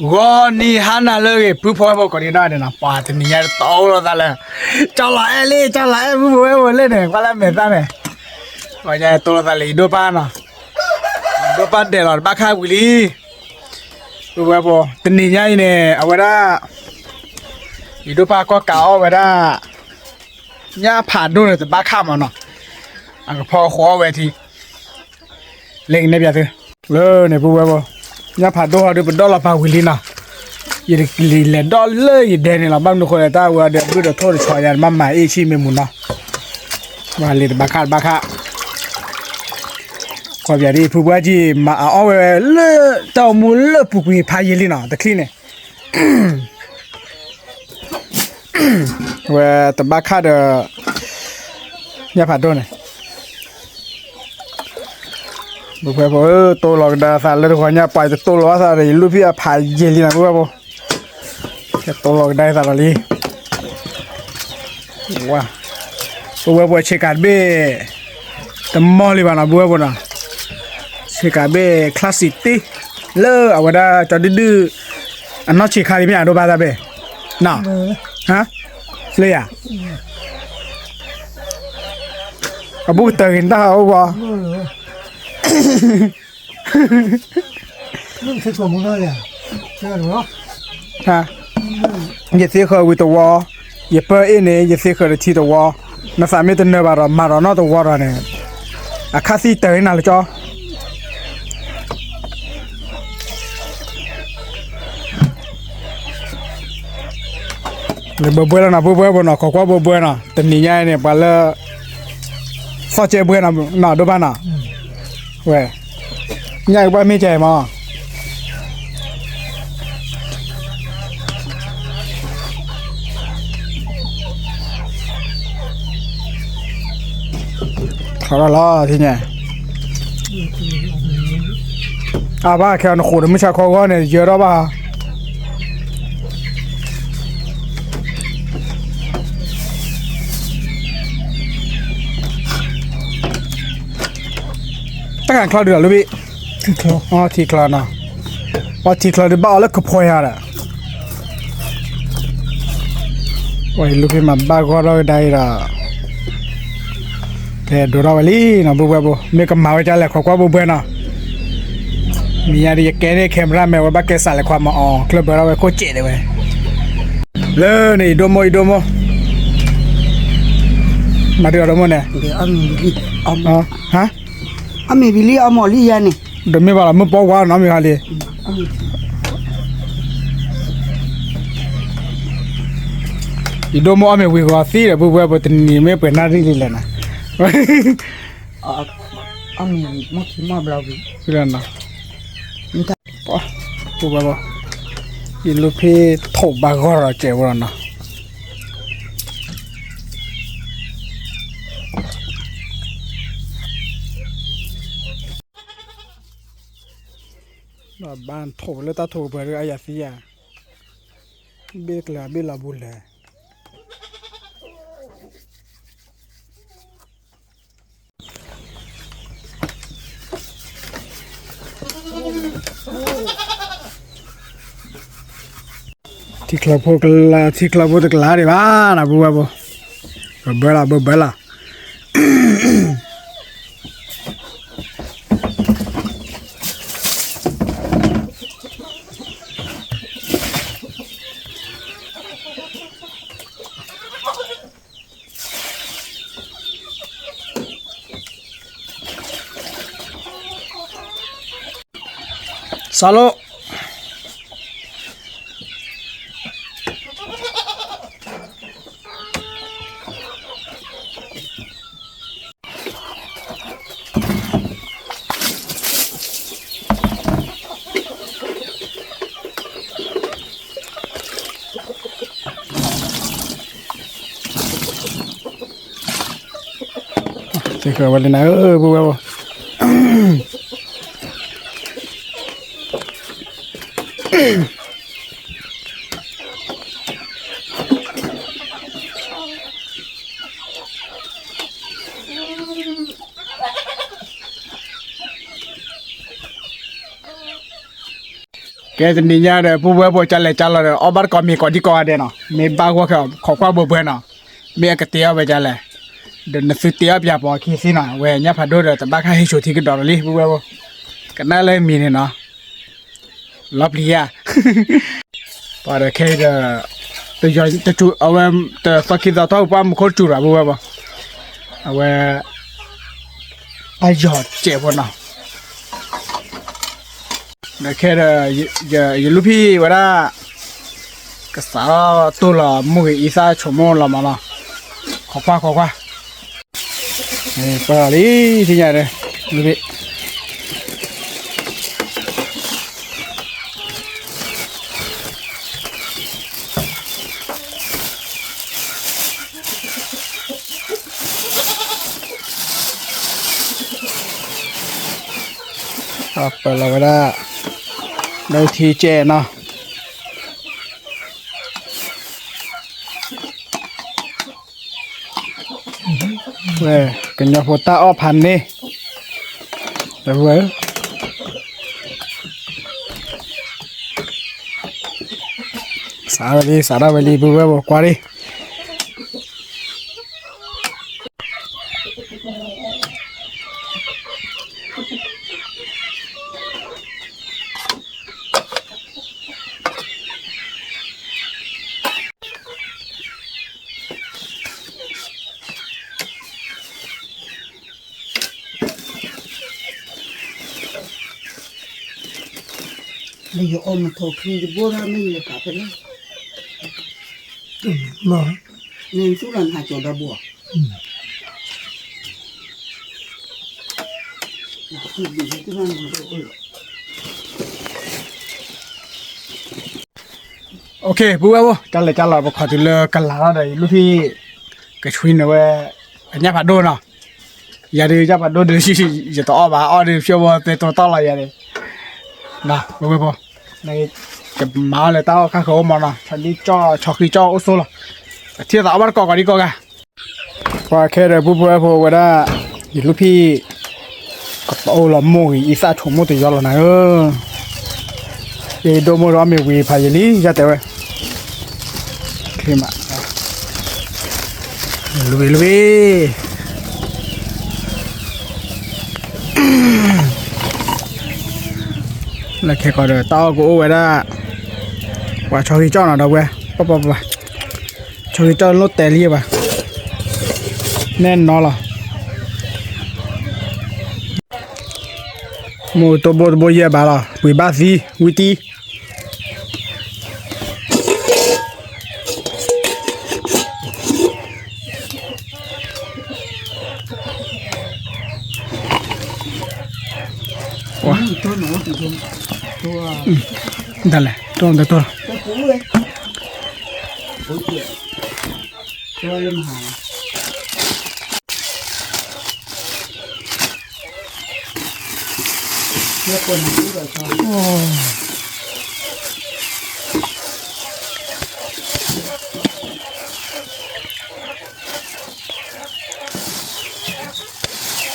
ဂီၤနံၤဟါနၤလၢအဂ့ၤ ပုၢ်ဖိဝဲၢ်ဖိကိးဒံနီၢ်ဒဲးနီၤ, ပှၤတနံၤညါတိၢ်လိာ်သးလၢ ကၠီလီၤအဲၣ်လံ ကၠီလီၤအဲၣ် ပုၢ်ဖိဝဲၢ်ဖိလၢန့ၣ် ကွၢ်လၢမဲာ်သၣ်န့ၣ်, ပှၤညါတိၢ်လိာ်သးလၢယဒိၣ်ပၢ်နီၤ, ယဒိၣ်ပၢ်ဒဲးလီၤတဘၣ်ခၣ်ဝံၤလံ, ပုၢ်ဖိဝဲၢ်ဖိ တနံၤညါအံၤန့ၣ် အဝဲဒၣ် ယဒိၣ်ပၢ်ကီၢ်ကးအီၣ်ဝဲဒၣ် ညၣ်ဖးဒိၣ်န့ၣ်တဘၣ်ခၣ်မးနီၤ, အကဖီဃီအီၣ်ဝဲထံ လၢကနဲၣ်ပၠးသု, လၢန့ၣ်ပုၢ်ဝဲၢ်ဖိ, ညၣ်ဖးဒိၣ်ဟီဒုးပဒီၣ်လီၤပာ်ဝံၤလံနီၤ, ယလဲၤဒီၣ်လၢယဒဲန့ၣ်လီၤ, ဘၣ်မနုၤဃိလဲၣ် တၢ်ဝဲဒီးဘုၣ်ဒီးထိၣ်တဆီယၤ ဘၣ်မၤအ့ၣ်ဆံမ့ၢ်မူနီၤ, ဘၣ်လံတဘၣ်ခၣ်တဘၣ်ခၣ်, ကွၢ်ပၠးဒ်အံၤ ဖုပှၢ်ကံ မၤအီၣ်ဝဲလၢတၢ်အိၣ်မူလၢပူၤကွံာ်ဖးယံာ်လံနီၤ, တချံန့ၣ် ဝဲတဘၣ်ခၣ်ဒီး ညၣ်ဖးဒိၣ်န့ၣ်, ပုၢ်ဖိဝဲၢ်ဖိဧၢ, တိၢ်လီၤကဒါသးလၢတဂီၤညါ ပှၤတတိၢ်လီၤသးဒီး ယလူၢ်ဖံးအဖးယံာ်လံနီၤ ပုၢ်ဝဲၢ်ဖိ, ကတိၢ်လီၤကဒါသးဒီးလံ, ဝါ, ပုၢ်ဝဲၢ်ဖိ ဆ့ကၤတဘ့ၣ် တမီၢ်လံဘၣ်နီၤ ပုၢ်ဝဲၢ်ဖိနီၤ, ဆ့ကၤဘ့ၣ် classic တ့ လၢအဝဲဒၣ်ကၠီဒုၣ်ဒုၣ် အနီၢ်ဆံးခါလံမ့ၢ် အဒိၣ်ဘၣ်သးဘ့ၣ်, နီၤ, ဟါ, လၢယၤ အဘူးကတၢၢ်ဂ့ၤနတၢ်ဟးအိၣ်ဘၣ်, ယသ့ဃၢၤဝံၤတဝီ, ယပၢအ့ၣ်န့ၣ် ယသ့ဃၢၤတထံတဝီ, နသးမ့ၢ်တနၢၤဘၣ်ဒီး မၤဒီးနီၢ်တဝီဒီးန့ၣ်, အခါသံတၢၢ်နၤလၢကၠီ လၢဘၢဘှဲလီၤနီၤ ပုၢ်ဝဲၢ်ဖိနီၤ, ခိးကွၢ်ဘှဲဘှဲနီၤ, တနံၤညါအံၤန့ၣ် ပှၤလၢ သီၣ်ကဲဘှဲနီၤ ဒိၣ်ဘၣ်နီၤ, ဝဲ, ညၣ်ကဘၣ်မ့ၢ်ကဲမး ထီၣ်လီၤလီၤ ထံၣ်ညါ, အဘၣ်ခဲအီၤနဃိးဒီးမုၢ်ဆါခီဂီၢ်န့ၣ် ယၢၤထီၣ်ဘၣ် တၢ်ကချီဒုးလီၤလၢဘ့ၣ်, ထံချီနီၤ, ပှၤထံချီဒုးဘၣ်အီၤလၢကဖီယၤဒီး ပှၤအံၤလူၤဖံးမၤဘၣ်ဂီၢ်ထီၣ်ကဒါအံၤဒီး ကဲဒိးထီၣ်ဝဲလံနီၤ ပုၢ်ဝဲၢ်ဖိ, မ့ၢ်ကမၤဝဲဒ်လဲၣ် ခိးကွၢ်ဘှဲဘှဲနီၤ, မ့ၢ်ညါဒီးယကဲန့ၢ် camera မ့ၢ်ဝဲဘၣ်ကဲစးလဲၤခွါမၤအီၤ ချၢၣ်ဘၢထီၣ်ဝဲခိၣ်စဲးဒဲးဝဲ, လၢန့ၣ် ယဒိၣ်မိၢ် ယဒိၣ်မိၢ်, မၤဒုးအီၤဒိၣ်မိၢ်န့ၣ်, ဟါ, အမ့ၢ်ဝံၤလံအမီၢ်လံယၤန့ၣ်, ဒီးမ့ၢ်ဘၣ်လီၤ မုၢ်ပီဝါနီၤမ့ၢ်ဂၤလံ ယဒိၣ်မိၢ်အီၣ်မ့ၤဝံၤဂီၤသံဒီး ပုၢ်ဝဲၢ်ဖိ တနံၤမ့ၢ်ပှဲၤနၣ်ရံၣ်လံလဲၣ်နီၤ, အီၣ်မ့ၤဝံၤ မီၢ်ခံမီၢ်ဘျီဝံၤ, ပုၢ်ဝဲၢ်ဖိ, ယလူၤဖံးထိးဘၣ်ဂီၢ်ဒီးကဲးဝဲလီၤနီၤ. ဘၣ်ထိးလၢတၢ်ထိးကပှဲၤဒ်အယၤသံယၤ, ဘ့ၣ်ကျၢၤဘ့ၣ်လီၤဘူးလဲၣ်. ထံချၢဖိကလါ, ထံချၢဖိတကလါဒံးဘၣ်နီၤ ပုၢ်ဝဲၢ်ဖိ, ဘၢဘၢလီၤ ဘၢဘၢလီၤ. စးလိ, သ့ၣ်ဃၢၤဝဲလံနၤဧၢ ပုၢ်ဝဲၢ်ဧၢ. တ ကဲတနံၤညါဒီး ပုၢ်ဝဲၢ်ဖိကလဲၤကလီၤဒီး အီၣ်ဘၣ်တကိးမ့ၤကိးဒံကိးဂၤဒဲးနီၤ, မ့ၢ်ဘၣ်ဂီၢ်ခဲအီၤ ခိးကွၢ်ဘိးဘှဲနီၤ, မ့ၢ်အကတဲအီၣ်ဝဲကလဲၣ်, ဒီးနသုတဲအီၣ်ပၠးပိာ်ခံသ့နီၤ, ဝဲညၣ်ဖးဒိၣ်ဒီး တဘၣ်ခါဟ့ၣ်ဆိးထံကဒီးလီၤလံ ပုၢ်ဝဲၢ်ဖိ, ကနၣ်လၢမံၤန့ၣ်နီၤ, လီၤပျံၤယါ ပှၤဒီးခဲအံၤဒီး တယီၤတစူၤ အဝဲ တသီခံသီထီၣ်ပှၢ်မူခိၣ်တစူၤဒီး ပုၢ်ဝဲၢ်ဖိ, အဝဲ တၢ်ယီၤစဲးဖိနီၤ, ဒီးခဲဒီး ယလူၢ်ဖံဝဲဒၣ် ကစးထီၣ်တိၢ်လီၤမိၢ်ဂ့ၤအံသၣ်ဆိးမိၢ်လီၤမးနီၤ, ခိးကွၢ်ခိးကွၢ်, ပၢၢ်လံ ထံၣ်ညါဒီး လူၢ်ဖံ ပၢၢ်လီၤဝဲဒၣ် ဒီးထံကဲနီၤ, ဝဲ ကညီဖိတၢ်အီၣ်ဖးန့ၣ် ဒီးဝဲ စးဝဲလံ စးထီၣ်ဝဲလံ ပုၢ်ဝဲၢ်ဖိ ကွၢ်လံ လၢယအီၣ်မ့ၤထီၣ်ဖံယဘိၣ်ဒၣ်မ့ၢ်ယလဲၤကးဖဲလဲၣ်, မ့ၢ်သူၣ်လၢနဟးကၠီၤဒီဘိၣ်, ပုၢ်ဝဲၢ်ဖိ တၢ်လဲၤကၢ်လီၤ ပခီၣ်တုၤလၢကလၤထီၣ်ဒီး ယလူၢ်ဖံ ကဆွံနုာ်ဝဲ အညၣ်ဖးဒိၣ်နီၤ, ယၤဒုးညၣ်ဖးဒိၣ်ဒုး ယတအီၣ်ဘၣ် အီၣ်ဒုးဖျိဝဲသဲတိတီလီၤယၤန့ၣ်, ပုၢ်ဝဲၢ်ဖိ, ကမၤအီၤလၢတၢ်အီၣ်ခါဃၢၤအိၣ်မးနီၤ, ဆီဒံကၠီၣ် ဆီဃံကၠီၣ်အိၣ်ဆိလီၤ, ပထံၣ်သးအီၣ်ဘၣ်တကိးကိးဒံကိးဂၤ ပှၤခဲဒီးပုၢ်ဖိဝဲၢ်ဖိဝဲဒၣ် ယလူၢ်ဖံ ကပအိၣ်လီၤမိၢ်ဂ့ၤအံသၣ်ဆိးမိၢ်တယီလီၤနၤဧၢ, ယဒိၣ်မိၢ်ဒီးအီၣ်မ့ၤဝံၤဖးယံာ်လံ ယတဲဝဲ, ချ့မး, လူၤဘ့ၣ်လူၤဘ့ၣ်, လၢခဲကီးဒီး တၢ်အီၣ်ကအိၣ်ဝဲဒၣ်, ပှၤဆီဂံၢ်ကၠီၣ်နီၤဒီးဝဲ, ပပပ, ဆီဂံၢ်ကၠီၣ်လိၣ်တဲာ်လံဘၣ်, နဲၣ်နီၤလီၤ, မိၢ်တဘိတဘိယဲၢ်ဘၣ်လီၤ ပှ့ၤဘၣ်သံ, ဝံတ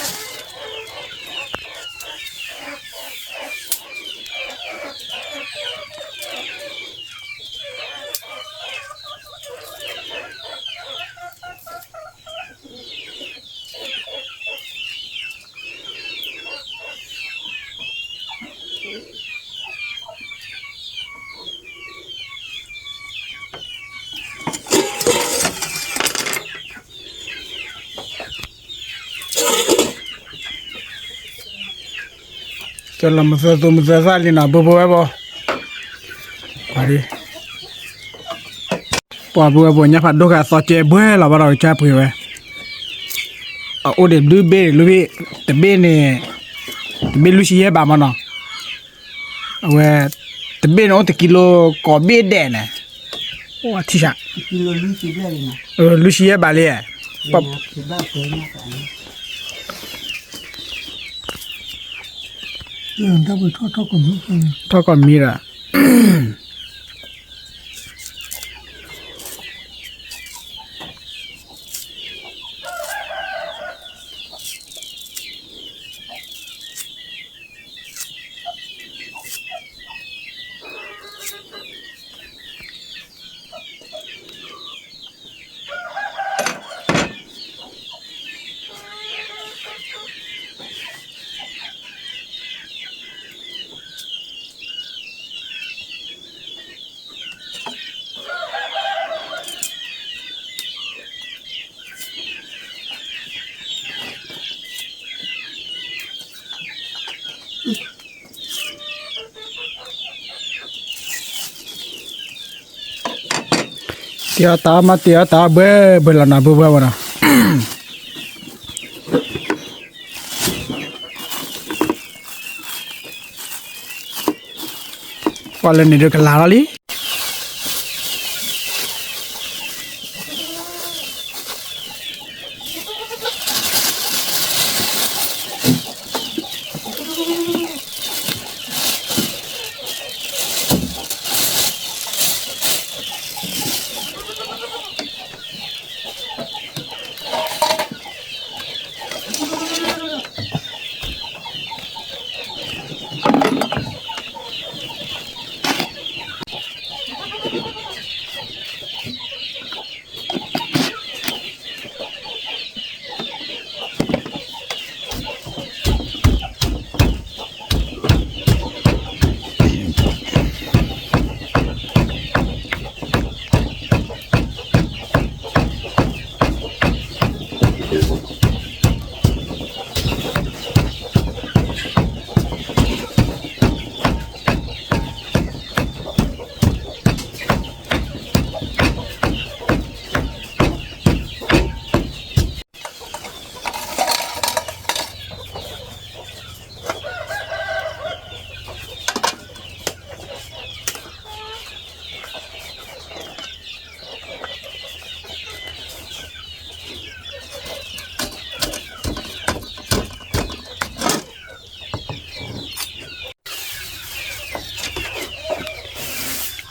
ံ ဒၣ်လဲၣ် တိၢ်နတိၢ်လီၤ, ကလီၤမုၢ်သၢသူမုၢ်သၢသၣ်လံနီၤ ပုၢ်ဖိဝဲၢ်ဖိ, ပှၤဒ် ပှၤပုၢ်ဝဲၢ်ဖိ ညၣ်ဖးဒိၣ်ဃာ်အသီကဲဘှဲလီၤဘၣ်ဒီး ကစၢ်ပှ့ၤဝဲ, အအိၣ်ဒံးဘျုးဘ့ၣ်တဘ့ၣ်န့ၣ်, တဘ့ၣ်လွံၢ်ဆံယဲၢ်ဘးမးနီၤ, အဝဲ, တဘ့ၣ်န့ၣ်အိၣ်တကံလိကိးဘ့ၣ်ဒဲးန့ၣ်, အိၣ်ထံၣ်ဆး, လွံၢ်ဆံယဲၢ်ဘးလံ, ထီၣ်ကိးမံၤဒီး ပ တ့အီၣ်တၢ်အီၣ်မး တ့အီၣ်တၢ်အီၣ်ဘှဲဘှဲလီၤနီၤ ပုၢ်ဝဲၢ်ဝဲနီၤ. ပှၤလၢန့ၣ်ဒုးကလၤလီ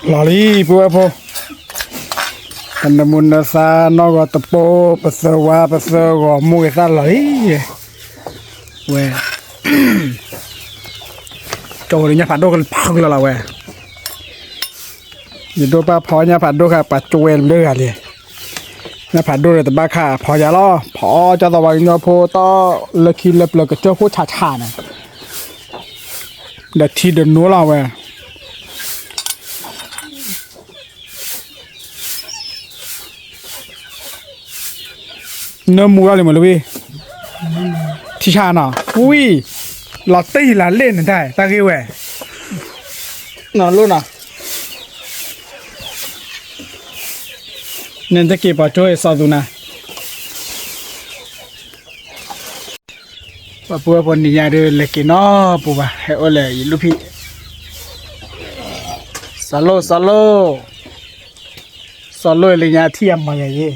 ၤလံ. လီၤလံ ပုၢ်ဝဲၢ်ဖိ, ပနမူနသါနီၢ်ဂီၤတပိၢ် ပသၢဝါပသၢဂီၤ မိၢ်ဂ့ၤသၣ်လီၤလံ, ဝဲ, ကၠီဝဲလၢညၣ်ဖးဒိၣ်ကဖီကလၢာ်လီၤဝဲ, ယဒိၣ်ပၢ်ဖီညၣ်ဖးဒိၣ်ခါ ပှၤကၠီဝဲလၢဂၤလံ, ညၣ်ဖးဒိၣ်ဒီးတဘၣ်ခါဖီယၤလီၤ, ဖီကၠီသးဝါကညီဖိတီၢ်လၢခံလၢပျၢၤကစၢၢ်ခိၣ်ဆးဆးန့ၣ်, ဒီးထံဒီးနိလီၤဝဲ နၢမူထီၣ်လံမးလၢဝံၤ, ထံဆါနီၤ, ဝံၤ, လီၤတံၢ်လၢ်လ့ၣ်နတၢ် တၢ်ဂ့ၢ်ဝဲ, နီၤလိၣ်နီၤ, နတက့ၤပှၤကၠိအစီၤသူနၤ ပှၤပုၢ်ဝဲၢ်ဖိနံၤညါဒုး လဲၤက့ၤနီတပူၤဘၣ် ဟဲအိၣ်လၢယလူၢ်ဖံး, စီၤလိၣ် စီၤလိၣ်, စီၤလိၣ်လၢညါထံၣ်အမၤယၤယ့ၣ်,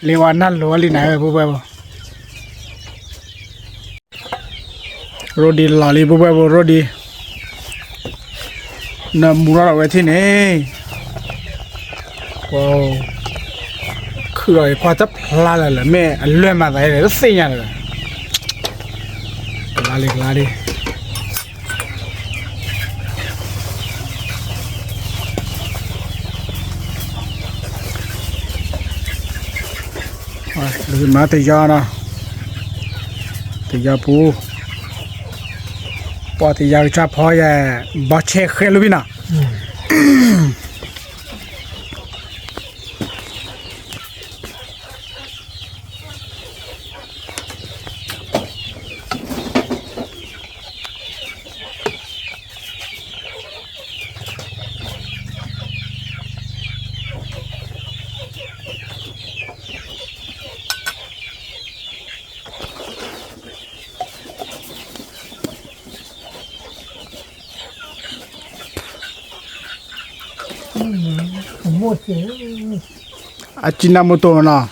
လ့ဝါနၢ်လိၤလံနၤဧၢ ပုၢ်ဝဲၢ်ဖိ, ရိဒံလီၤလံ ပုၢ်ဝဲၢ်ဖိ ရိဒံ နမူထီၣ်ဒီးဝဲထံၣ်န့ၣ်, ခုၣ်လီၤအံၤ ကွၢ်တဖျါလၢ်လၢ် မ့ၢ်အလွဲၢ်မၤသးအံၤန့ၣ် တသ့ၣ်ညါလၢၤ, ကလါလံ ကလါလံ, မၤတယီနီၤ, တယီပူၤ, ပှၤတယီကစၢ်ဖီယဲၢ်, ဘီဆဲးဃဲလိဘံနီၤ အကံနၢ်မူတိၢ်နီၤ,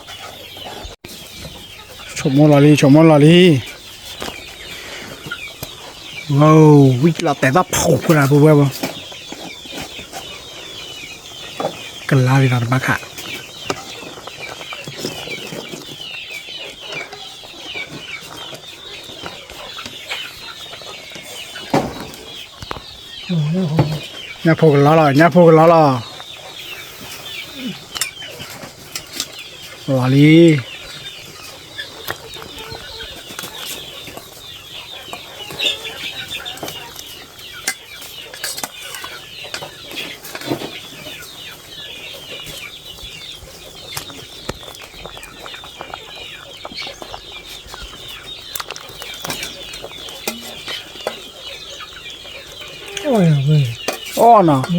ဆိကမိၣ်လီၤလံ ဆိကမိၣ်လီၤလံ, ဝံၤလီၤတဲာ်သီၣ်ဖးခိၣ်လၢ ပုၢ်ဝဲၢ်ဖိ, ကလါလံနီၤ တဘၣ်ခး ညၣ်ဖိကလီလီၤ ညၣ်ဖိကလီလီၤ, လီၤလံ အီၣ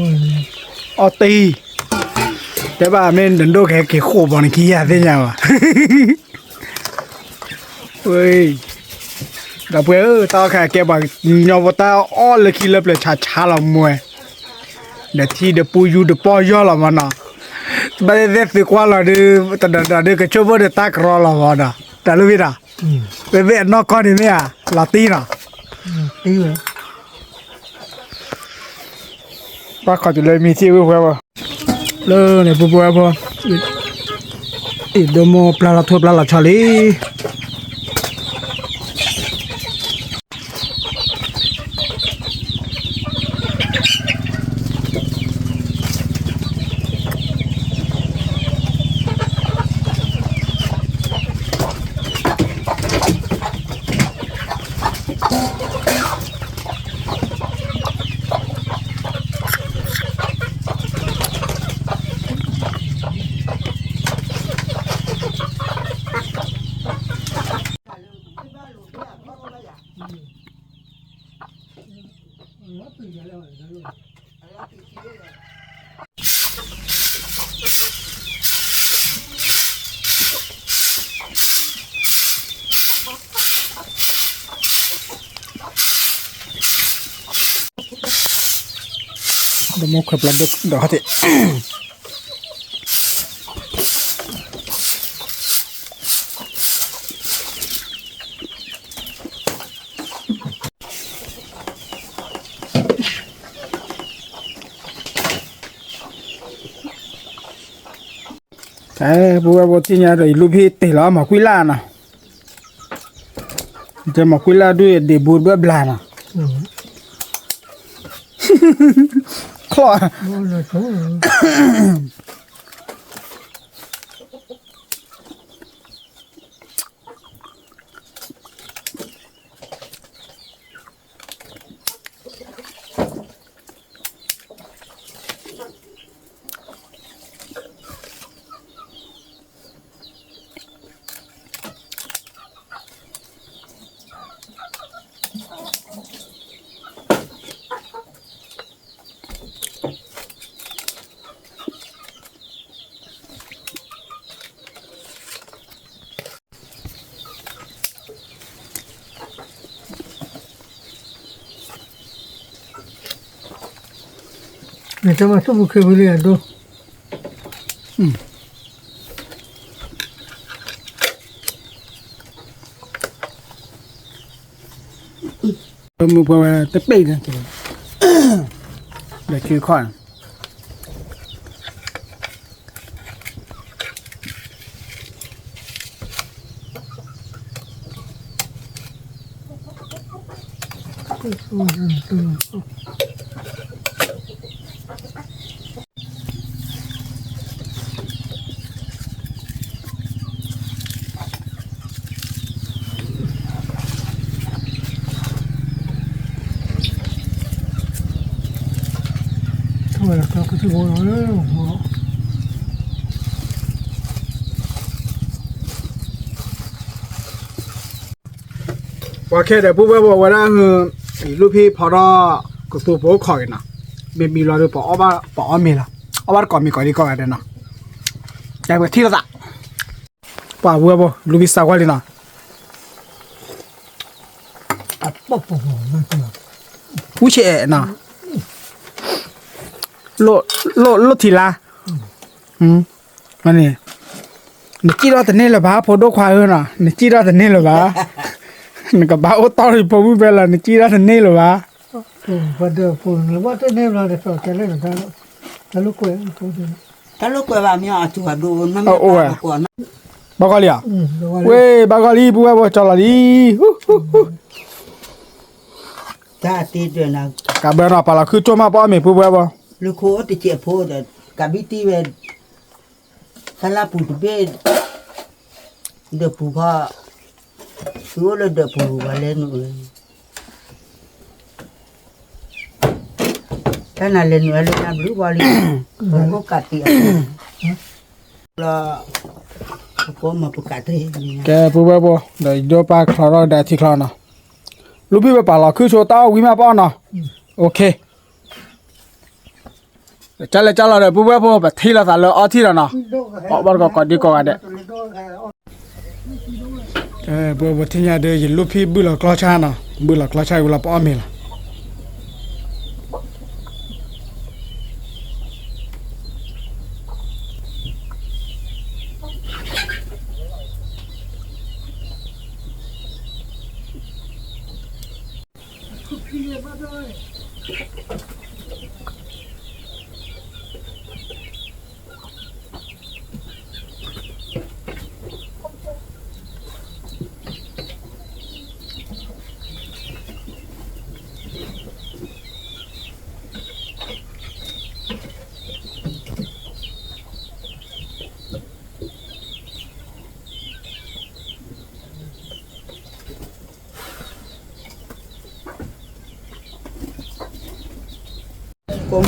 ်နီၤ, အီၣ်တံၢ်, တဲဘၣ်မ့ၢ်နဒိၣ်ကဟဲက့ၤဃိာ်ဘီနခံယၤသ့ၣ်ညါဘၣ်. ဝဲ, ဒီပုၢ်ဝဲၢ်ဧၢ, တၢ်အီၣ်ခါကဲပှၤကညီဖိတၢ်အီၣ်လၢခံလၢပျၢၤဆါဆါလီၤမ့ၢ်, ဒီးထံဒီးပူယူဒီးပီၢ်ယီၢ်လီၤမ့ၢ်နီၤ, ဘၣ်သ့ၣ်သ့ၣ်သုကွၢ်လီၤဒုး, တဒီးဒီးဒုးကဆိၣ်ဘိၣ်ဒီးတၢ်ကရီလီၤမ့ၢ်ဒီး, တၢ်လၢဝံၤဒီး, ဝဲသ့ၣ်အနီၢ်ကီၢ်န့ၣ်မ့ၢ်ဧါ, လီၤတံၢ်နီၤ, ပှၤခီၣ်တုၤလၢမံၤသ့ၣ်ဝဲဝဲဘၣ်, လၢန့ၣ်ပူၤပဝဲဖိ, အံၤဒိၣ်မိၢ်ပျၢ်လီၤထိၣ်ပျၢ်လီၤဆီလံ. ဒီးမိၢ်ခွဲးပျၢ်ဒိၣ်ဒီးဟဲတ့ၢ်, ပူၤဝဲဖိသ့ၣ်ညါဒီး ယလူၢ်ဖံတ့ၢ်လီၤမၤကွံလၢ်နီၤ, တဲမၤကွံလၢ်ဒုးဒ့ၣ်ဘူးတဘၢဘျါနီၤ, ချီၣ် နတမၤသူၣ်ပူၤခ့ပူၤလံအဒိ, မုၢ်ပှဲၤဝဲတပ့ၢ်န့ၣ်, ဒီးစုခီၣ်န့ၣ် ပှၤခဲဒီးပူၤဝဲပဝဲဒၣ်, လူၢ်ဖံဖီထီၣ် ကသူဖိအိၣ်ခိးက့ၤနီၤ, မ့မံလီၤဒီး ပအီၣ်ဘၣ်ပအီၣ်မ့ၤလီၤ, အီၣ်ဘၣ်တကိးမံၤကိးဒံကိးဂၤဒဲးနီၤ, တၢ်ပထံၣ်လိာ်သး, ပှၤဝဲပဝဲ လူၢ်ဖံစးကွၢ်လံနီၤ, ဝူဆဲးနီၤ, လိၣ်ထံလါ, န့ၣ်, နစံၣ်ထီၣ်တန့ၢ်လၢၤဘၣ် ဖိဒိၣ်ခွါဧၢနီၤ, နစံၣ်ထီၣ်တန့ၢ်လၢၤဘၣ်, နကဘၣ်အိၣ်တီၢ်ယဖိမုၣ်ဖဲလၢ နစံၣ်ထီၣ်တန့ၢ်လၢၤဘၣ်, တန့ၢ်ဘၣ်, တလိၣ်ကွဲးဘၣ်မ့ၢ်အတူၢ်အဒိ, အိၣ်ဝဲ, ဘၣ်ဂီၢ်လံဧါ, ဝ့ၢ်ဘၣ်ဂီၢ်လံ ပူၤဝဲပဝဲကၠီလီၤလံ, တၢ်တ့ဒၢးနီၤ, ကးဘၢနီၤ ပာ်လီၤခုကၠိမး ပအီၣ်မ့ၤပူၤဝဲပဝဲ, လူၢ်ခိအိၣ်တစဲးဖိဒီး ကးဘံၣ်တံၢ်ဝဲ သလၢ်ပူၤတဘ့ၣ်, ဒၢးပူၤခီ, သုအိၣ်လၢဒၢးပူၤပှၤလဲၤနုာ်, တၢ်နၤလဲၤနုာ်ဝဲလၢညါဘျုးဘီလံ, ပအိၣ်ကးတံၢ်အီၤ, လီၤ, ပကိးမၤပကးတ့ၢ်, ကဲပူၤဝဲပဝဲ ဒီးယဒိပာ်ချီထီၣ်ကဒါထံချီနီၤ, လူၢ်ဖံဝဲပာ်လီၤခုကၠိတၢ်အီၣ်ဝံၤမးပအီၣ်နီၤ, အိၣ်ခ့ ကၢ်လဲၣ်ကၢ်လီၤဒီး ပုၢ်ဝဲၢ်ဖိ ပထံၣ်လိာ်သးလၢအီထံၣ်လီၤနီၤ, ဘၣ်တကိးကိးဒံကိးဂၤဒဲး, ပုၢ်ဝဲၢ်ဖိထံၣ်ညါဒီး ယလူၢ်ဖံဘုၣ်လီၤကျီၢ်ဆၣ်နီၤ, ဘုၣ်လီၤကျီၢ်ဆၣ်ဝံၤလီၤ ပအီၣ်မ့ၤလီၤ.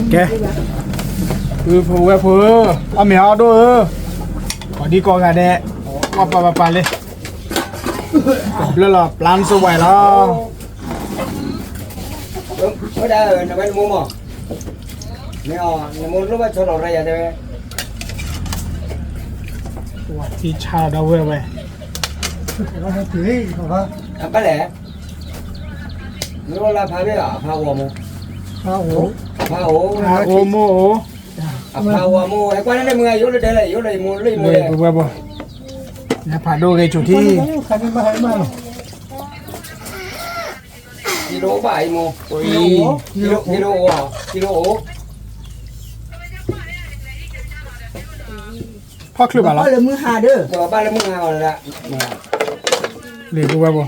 ကဲ, ပုၢ်ဖိဝဲၢ်ဖိဧၢ, အီၣ်မ့ၤအီၣ်ဒိၣ်ဧၢ, ကိးဒံကိးဂၤဒဲး, ပှၤပာ်ပာ်ပာ်လံ, ဘျၢလီၤ ပျၢ်စဝဲလီၤ. ဝဲဒၣ်နဝဲနမိၢ်မး, မ့ၢ်အီၤ နမိၢ်လိၣ်ဘၣ်ဆီလီၤရၢယၤတဲဝဲ, ဝဲထံဆါဒီးဝဲဝဲ, အဘၣ်လဲၣ် မ့ၢ်ဝဲလၢဖါဘ့ၣ်လီၤ အဖါဂီၤမူ, ဖါအိၣ်, ဖါအိၣ်မိၢ်အိၣ်, အဖါဂီၤမူ ဟဲကွၢ်န့ၣ်လၢမုၢ်ဂၤ ယအိၣ်လၢဒဲလဲၣ် ယအိၣ်လၢယမိၢ်လၢယမိၢ်လဲၣ်, ပဝဲဘၣ်, နဖးဒိၣ်ဂ့ၤဆိထံ ကံလိဘၣ်အံၤမိၢ်, ကံလိအိၣ်, ကံလိအိၣ်, ဖီၣ်ချုးဘၣ်လီၤ, ဘၣ်လၢမုၢ်ဟါဒီး, ဘၣ်လၢမုၢ်ဟါအီၤလၢ, လံာ်ပူၤဝဲဘိ,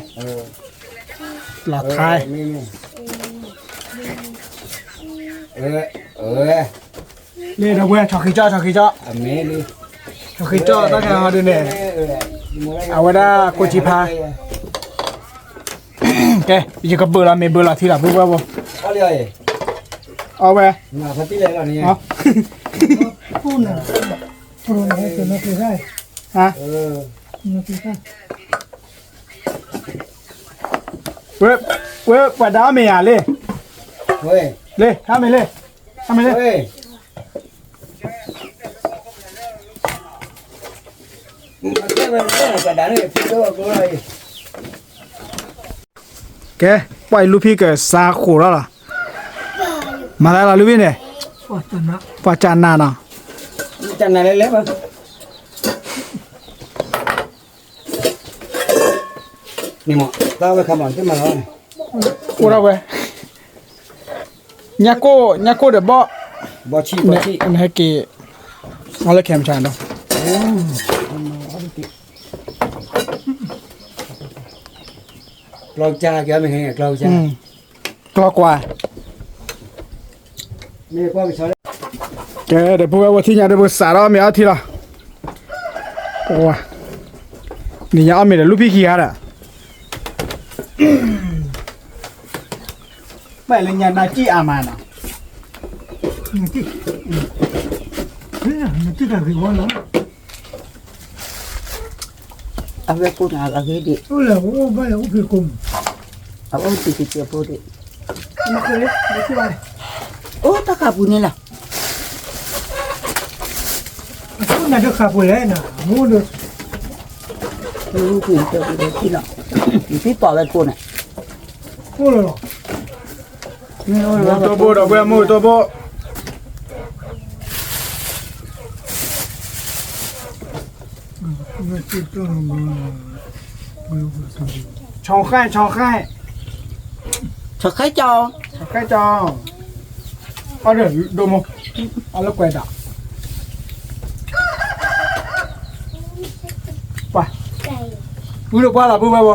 လီၤခါ, လံာ်ဒီပုၢ်ဝဲၢ် ဆီၣ်ဃံကၠီၣ် ဆီၣ်ဃံကၠီၣ်, ဆီၣ်ဃံကၠီၣ်တၢ်ခါဟီဒုးန့ၣ်, အဝဲဒၣ်ကိၣ်ကၠံဖါ, ကဲ, ယကဘုးလီၤမ့ၤဘုးလီၤထံလီၤ ပုၢ်ဝဲၢ်ဘိ, အီၣ်ဝဲ, ဟါ, ဝဲ, ဝဲပှၤဒါအီၣ်မ့ၤယၤလံ, လံ, ဟါမ့ၤလံ, ဟါမ့ၤလံ, ကဲ, ပှၤအံၤလူၢ်ဖံကစါဃိးထီၣ်လီၤ, မၤသးလီၤလူၢ်ဖံန့ၣ်, ပှၤကနၣ်နီၤ, ကနၣ်လဲၣ်လဲၣ်ဘၣ် န့ၣ်မ့ၢ်, တၢ်ဝဲခါမ့ၢ် တမၤလီၤန့ၣ်, အိၣ်ဒၣ်ဝဲ, ညၣ်ကိၣ်, ညၣ်ကိၣ်ဒီးဘီၣ်, ဘီၣ်ဆံၣ်, ဘီၣ်ဆံၣ်, နဟဲက့ၤ, အီၣ်လၢခဲမုၢ်ဆါဒီး, ကျီကစၢ်, ကျီကစၢ်, ကျီကွၢ် ကဲ, ဒီပုၢ်ဝဲၢ် ပထံၣ်ညါဒီး ပကစးထီၣ်အီၣ်မ့ၤအီထံလီၤ. နံၤညါအီၣ်မ့ၤဒီး လူၢ်ဖံခံဂၤဒီး, ဘၣ်လၢညါနၢ်ကံၣ်အါမးနီၤ, နကံၣ်တၢ်ဂ့ၤဝဲလီၤ. အဝဲကိးနၤအဂ့ၢ်ဒံး, အိၣ်လၢအိၣ်ဘၣ်လၢအိၣ်ဖံးကိးမး, အအိၣ်တံၤတံၤဖိဒံး, အိၣ်တၢ်ဃာ်ပူၤန့ၣ်လီၤ, အခိၣ်နၤတဃာ်ပူၤလဲၣ်နၤ, မိၢ်ဒီး, မုၢ်ပူၤတၢ်ပူၤဒီးထံလီၤ, ယသံပိာ်ဝဲကိးနၤ, အိၣ်လီၤလီၤ. မုၢ်တိၢ်ဘိဒီး ပှဲၤမုၢ်တိၢ်ဘိ, ဆီၣ်ဃဲၣ် ဆီၣ်ဃဲၣ်, ဆီၣ်ဃဲၣ်ကၠီ, ဆီၣ်ဃဲၣ်ကၠီ, အီၣ်ဒီးဒိၣ်မိၢ်, အီၣ်လၢကွဲးဒၣ် ပှၤ, ပုၢ်ဒီးပှၢ်လီၤ ပုၢ်ဝဲၢ်ဘိ,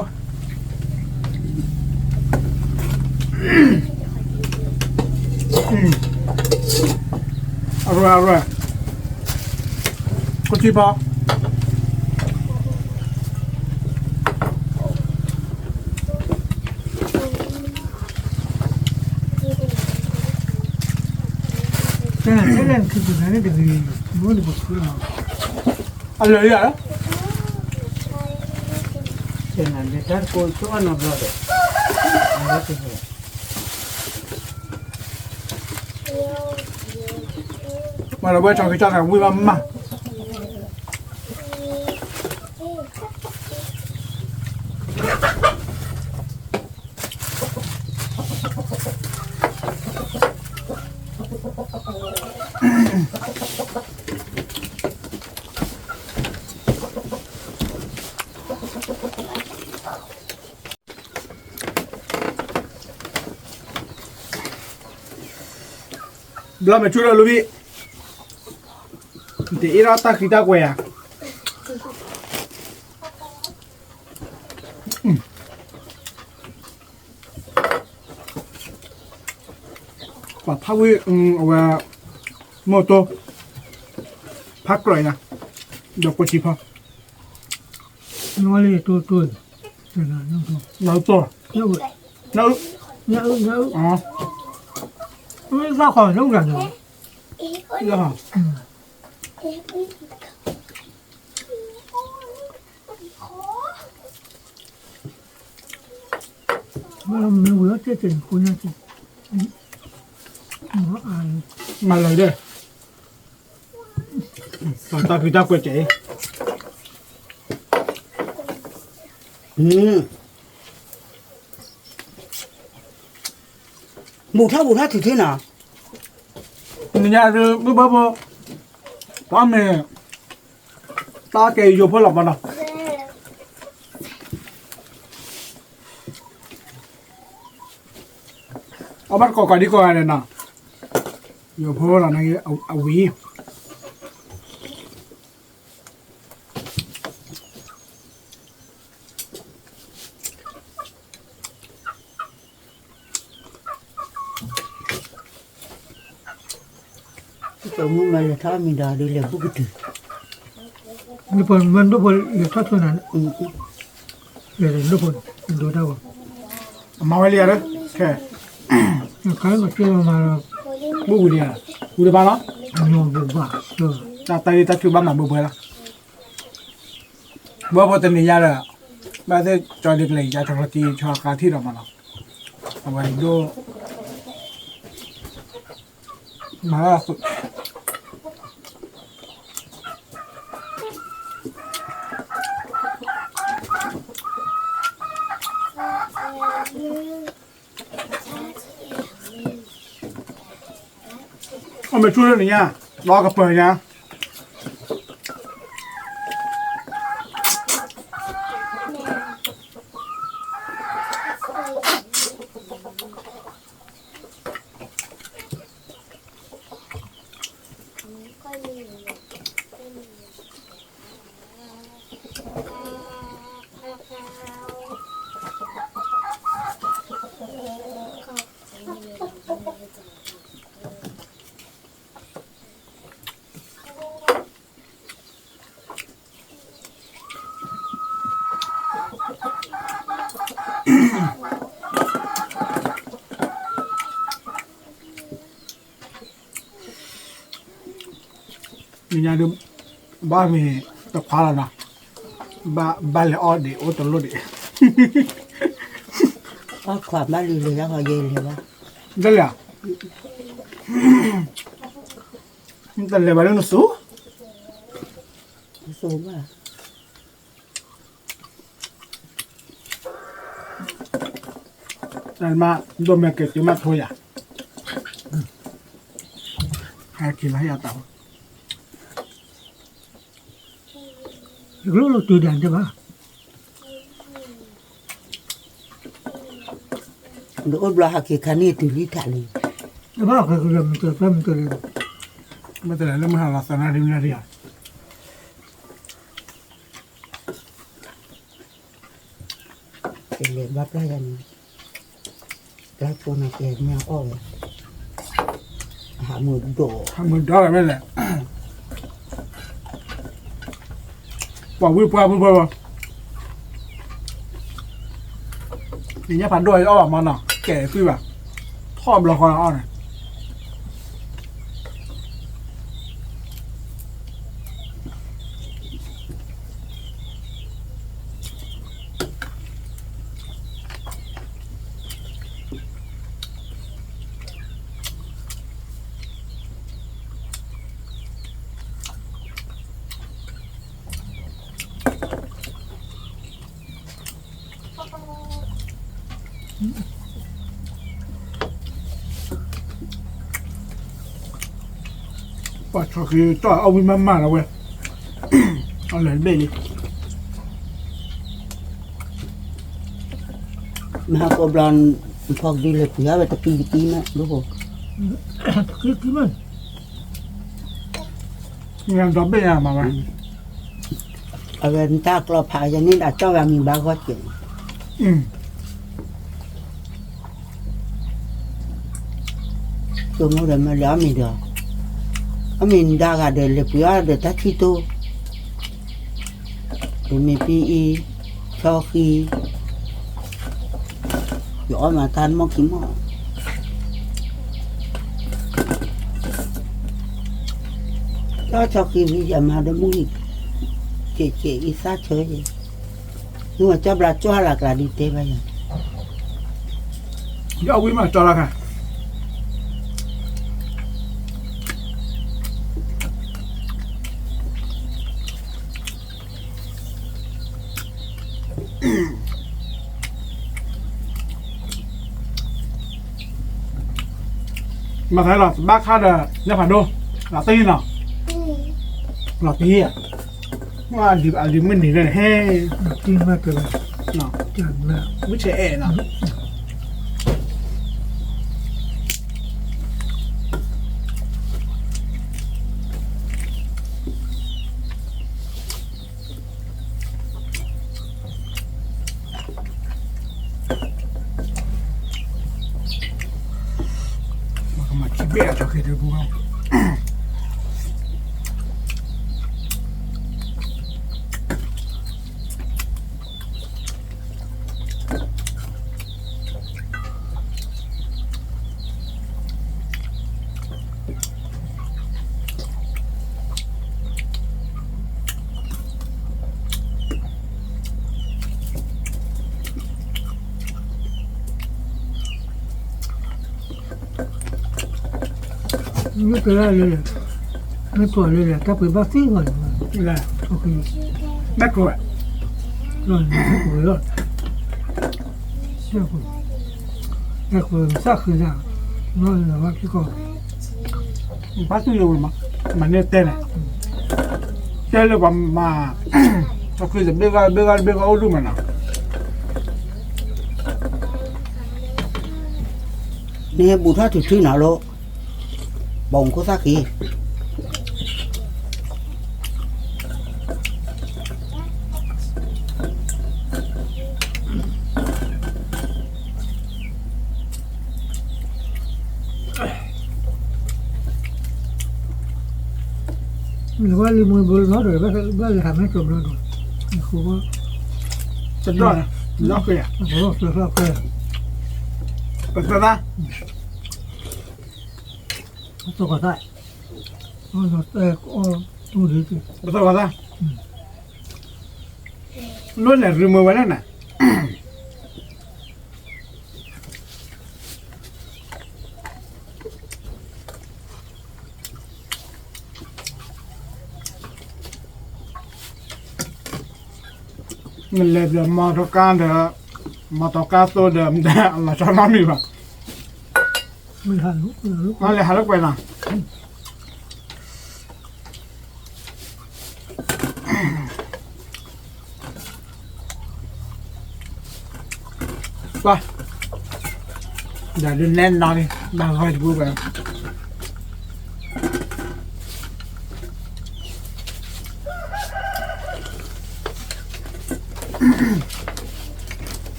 အရၢအရၢ, ကိၣ်ထံဖီ အလၢာ်ယၤလီၤ, တၢ်တကိးဆိအနီတဘျီဒီး, အဝဲတဟဲ, ဒီးဝဲထီၣ်က့ၤတၢ်ဝံၤဘၣ်မး ဘျီမဲာ်ဆူၣ်ဒီးလူဘံၣ်, တအ့ၣ်ဒၣ်တၢ်ဃံတၢ်ကွဲၤဧါ, ပှၤဖးဝံၣ် အဝဲ မိၢ်တိၢ် ဖးကြၢးယၤ ဒီးကွၢ်ထံဖီ နဝဲလၢတိၢ်တိၢ်, နအုၣ်တိၢ်, နအုၣ်, နအုၣ်, နအုၣ်, နအုၣ်, နအုၣ်, မ့ၢ်ဝံၤအီၣ်တ့ၢ်တ့ၢ်န့ၣ် ကိညါက့ၤ, မၤလီၤဒီး, တၢ်ဖံးတၢ်ကွဲးကဲး, ဘူးထီၣ်ဘူးထီၣ်ထံထံနီၤ, နညါဒုး ဘုဘၢဖိ, ပှၤမ့ၢ် တၢ်ကဲယိၤဖိလီၤမနီၤ, အဘၣ်တကိးကိးဒံကိးဂၤန့ၣ်နီၤ, ယိၤဖိလီၤန့ၣ် အဝံၤ တမူမၤလဲၤထီၣ်မံၤဒီးဒုးလဲၤဘူၣ်ကတုၤ, မ့ၢ်ဒိၣ်ဖိလဲၤထီၣ်ဆိနၤ, လဲၤဒိၣ်ဖိ, ဒိၣ်တၢ်ဂီၤ, အမၤဝဲလံဧါ, ခဲ, ဘူၣ်ဝံၤဒံးဧါ, ဝံၤတဘၣ်လီၤ, တၢ်တၢ်ဂ့ၢ်တၢ်ထုဘၣ်မၤဘၢဘၢလီၤ, ဘၢဖိတနံၤညါဒီး, ဘၣ်သ့ၣ်ကၠီဒုးကလဲၤယါထီၣ်ကီၢ်တံၢ်ထီၣ်ကါထံၣ်ဒီးမနီၤ, အဝဲဒိၣ် မၤလၢ အမဲာ်ဆူၣ်လၢနညါ, ဒီးကပၢၤညါ နညါဒုး ဘၣ်မ့ၢ်တခွါလီၤနီၤ, ဘၣ်လဲၤအီၣ်ဒံးအိၣ်တလိၣ်ဒံး, အီၣ်ခွါဘၣ်လံလဲၤလၢဟီယဲလဲၤဘၣ်, တလဲၤ, တလဲၤဘၣ်လၢနစိၤ, စိၤဘၣ် တၢ်မၤဒိၣ်မဲာ်က့ၤက့ၤမးထိယၤ, ဟဲက့ၤလၢဟဲယၤတၢ်, တကျိၣ်လိာ်တုၤဒၣ်တဲဘၣ်, ဒီးအိၣ်ဘျီဟးက့ၤခါန့ၣ်တုၤလံထးလံ, တဘၣ်က့ၤက့ၤမ့ၢ်တဲမ့ၢ်တဲလဲၣ်, မ့ၢ်တဲလဲၣ်လၢမုၢ်ဟါလီၤသးနၣ်ရံၣ်မနုၤရံၣ်ဧါ တလဲၤဘၣ်ပျၢ်ယၤန့ၣ်, ပျၢ်ဖိန့ၣ်ကဲမ့ၢ်အီၣ်ဝဲ, ဟးမုာ်ဒီး, ဟးမုာ်ဒီးလၢၤမ့ၢ်လဲၣ်, ပှၤဝံၢ်ပှၢ်မုၢ်ပှၢ်ဘၣ်, နညါဖးဒိၣ်အီၣ်ဘၣ်မနီၤ ကဲကွံာ်ဘၣ်, ထီၣ်ဘျီဃီအီၣ်န့ၣ် တ ပှၤဆီၣ်ဃံးတီၢ်အီၣ်ဝံၣ်မးမးလီၤဝဲ, အလၢာ်တဘ့ၣ်လံ, မဟါကိးဘျီ, ဖီကဒုလဲၤပှ့ၤအီၣ်ဝဲတကံတကံမး, တကံတကံမး, ဒီဘ့ၣ်ညါမးဝဲ, အဝဲနတၢ်ကျီဖးယၤန့ၣ်ဒၣ်ကၠီၣ်ဝဲအမံၤဘၣ်ဂီၢ်စဲး ဆိကမိၣ်ဒီးမ့ၢ်လဲၤအီၣ်မ့ၤဒီး, အီၣ်မ့ၤနဒါဂၤဒီးလဲၤပှ့ၤအီၣ်ဒီးတၢ်ထံၣ်တိၢ်, ဒီးမ့ၢ်ပအံၤ, ဆီဃံ, ယအီၣ်မးတၢ်မီၢ်ခံမီၢ်, တၢ်ဆီဃံဝံၤယမၤဒီးမုၢ်ဂံၢ်, ကဲးကဲးအံၤသၣ်ဆၢယဲ, မ့ၢ်ဝဲကၠီဘျါကၠီဟါလၢကျါဒုးတဲဘၣ်ယၤ, ယအီၣ်ဝံၣ်မးကၠီလီၤခါ မၤသးလီၤဘၣ်ခါဒီး ညၣ်ဖးဒိၣ်, လီၤတံၢ်နီၤ, လီၤတံၢ်, အလံၤမုၢ်နံၤန့ၣ်ဟဲ, တံၢ်မးတဲလီၤ, ဝံၣ်ဆဲးအဲၣ်နီၤ မၤခံဘ့ၣ်အဆီၣ်ဃံးတပူၤဘၣ် မ့ၢ်ကလၢလၢ, မ့ၢ်ကွၢ်လၢလၢ တၢ်ပှ့ၤဘၣ်သ့ဂီၤန့ၣ်, မ့ၢ်ကွၢ်, လီၤန့ၣ်ကွၢ်လီၤ, ကွၢ်, ကွၢ်သၣ်ဃံးဒၣ်, လီၤန့ၣ်ဘၣ်ဖံးကီၢ်, ဘၣ်သူၣ်လၢဝဲမး, မၤန့ၢ်တဲန့ၣ်, တဲလၢပှၤမၤ, တၢ်ဃံးတဘ့ၣ်ဂီၢ်တဘ့ၣ်ဂီၢ်တဘ့ၣ်ဂီၢ်အိၣ်ဒူၣ်မးနီၤ နဟဲဘူးထီၣ်ထူထူနီၤလီၤ, ဘီမုၢ်ခိၣ်သၣ်ဃံး, နဝဲလံမွဲဘိလီၤဒီး ဘၣ်လဲၤဟးမ့ၢ်ကၠီဘျီဒီး, နဃိ, တဘျီ, ဘျီဃဲ, ပသး, ပသး, ပသး, လၢလဲၤရူမ့ၢ်ဝဲလၢနၤ နလဲၤဒီးမီတီကါဒီး, မီတီကါသိဒီး, လီၤဆီနီတမံၤဘၣ်, လဲၤဟးလၢကွဲးနီၤ ပှၤ, ဒီးဒုးနဲၣ်နီၤလံ, ဘၣ်ဂီၢ်တပူၤဘၣ်,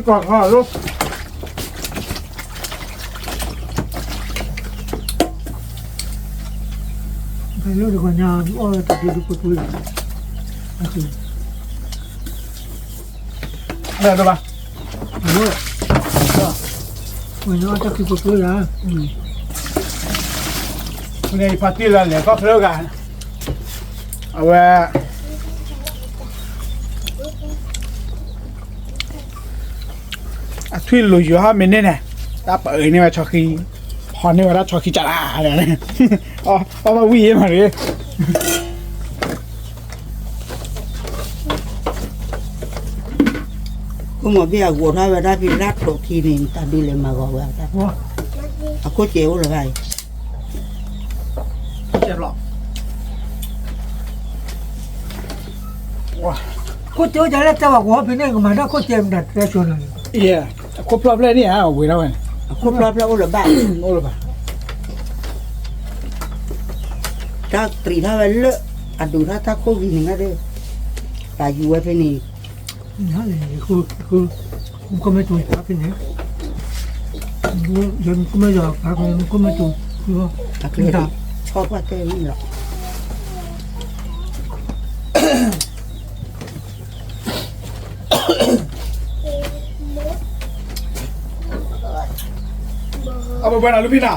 ကွၢ်ခါလီၤ, ဖဲလၢတဂီၤညါအီၣ်ဝဲတၢ်ခံတကွ့ၢ်ကွ့ၢ်, အဃိ, လၢဒိၣ်ဘၣ်, အီၣ်တၢ်ခံတကွ့ၢ်ကွ့ၢ်ဧါ, န့ၣ်ဖါတံၢ်လၢလဲၤကီၢ်ချၢဂၤ, အဝဲ အထွံၣ်လိၤယိၤဟီၣ်မ့ၢ်န့ၢ်န့ၣ်, တၢ်ပအၢန့ၢ်ဝဲဆီခံ, ဟီန့ၢ်ဝဲဒၣ်ဆီခံကလး, အီၣ်ဘၣ်ဝံၣ်ယဲမးရ့, ကမီၤဘ့ၣ်အဂီၤထီၣ်ဝဲဒၣ်ဖဲလၢထိးခံန့ၣ် တၢ်ဒုးလဲၤမၤဂီၤဝဲတၢ်, အခိၣ်စဲးအိၣ်လၢၤဘၣ်အံၤ, ခိၣ်စဲးအိၣ်ဒ်လၢတဲဝဲကဝီၤဖဲန့ၣ် ကမၤတၢ်ခိၣ်စဲးမတၤတဲဆိနၤ, အခိၣ်ဖျီၣ်ဖျီၣ်န့ၣ်ဧါ ဝံၤထီၣ်ဝဲန့ၣ်, အခိၣ်ဖျီၣ်ဖျီၣ်အိၣ်လၢၤဘၣ်, အိၣ်လၢၤဘၣ်, တၢ်တြံးထီၣ်ဝဲလၢ အဒိးထီၣ်တၢ်ခိၣ်ဂံၤန့ၣ်ဒီး, ပာ်ယူၤဝဲဖဲန့ၣ် နကမ့ၢ်တိၤဖဲန့ၣ်, ယကမ့ၢ်ယီၤဖဲန့ၣ် နကမ့ၢ်တိၤ, အကဲ, ဆီပှၢ်တဲဝဲလီၤ, အဘၣ်ဘၣ်နၤလူဘံနၤ,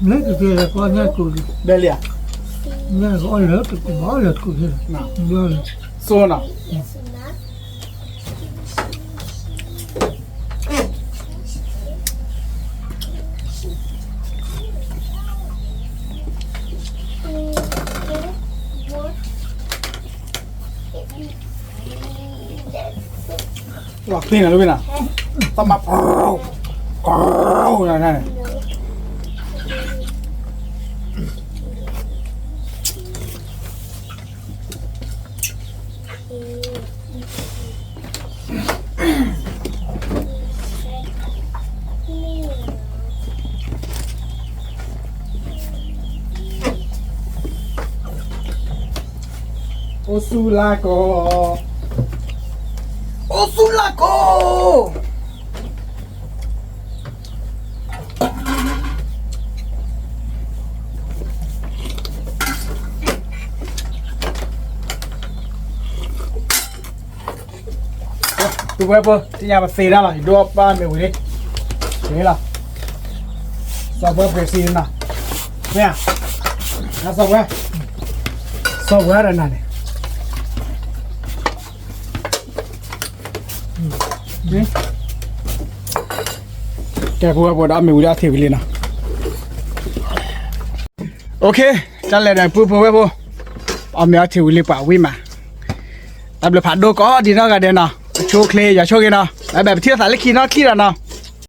လၢကကဲကီညါကိၣ်, ဘဲလံဧါ, ညါကအီၣ်လၢတကိၣ်ဘၣ်အီၣ်လၢတကိၣ်, ဘၣ်လၢ, စိနၤ လီၤချ့နၤလၢဝ့ၢ်နၤ, တၢ်မၤ, နၤန့ၣ် အိၣ်ဆူၣ်လၢကီၢ်, အိၣ်ဆူၣ်လၢကီၢ် ပုၢ်ဝဲၢ်ဖိ သ့ၣ်ညါပသ့တၢ်လီၤ ယဒိးပၢ်မ့ၢ်ဝံၤလံ, တ့လီၤ, စီၤပှဲၤပှဲၤစံနၤ, မ့ၢ်ဧါ, စီၤပှဲၤ, စီၤပှဲၤဒီးနၤန့ၣ် ကဲ ပုၢ်ဝဲၢ်ဖိ ဒီးအမ့ၢ်ဝံၤလၢအထံၣ်ဝံၤလံနီၤ, အိၣ်ခ့, တၢ်လဲၤဒီးပုၢ်ဖိဝဲၢ်ဖိ, အမ့ၢ်အထံၣ်ဝံၤလံပှၤဝံၤမး, တၢ်ဘျုးဖးဒိၣ်ကိးဒံးနီၢ်ဂၤဒဲးနီၤ, အဆိအချ့ ယွၤဆိၣ်ဂ့ၤနီၤ, ဘၣ်ဘၣ်ပထံၣ်လိာ်သးလၢခံနီၢ်ခံဒီးနီၤ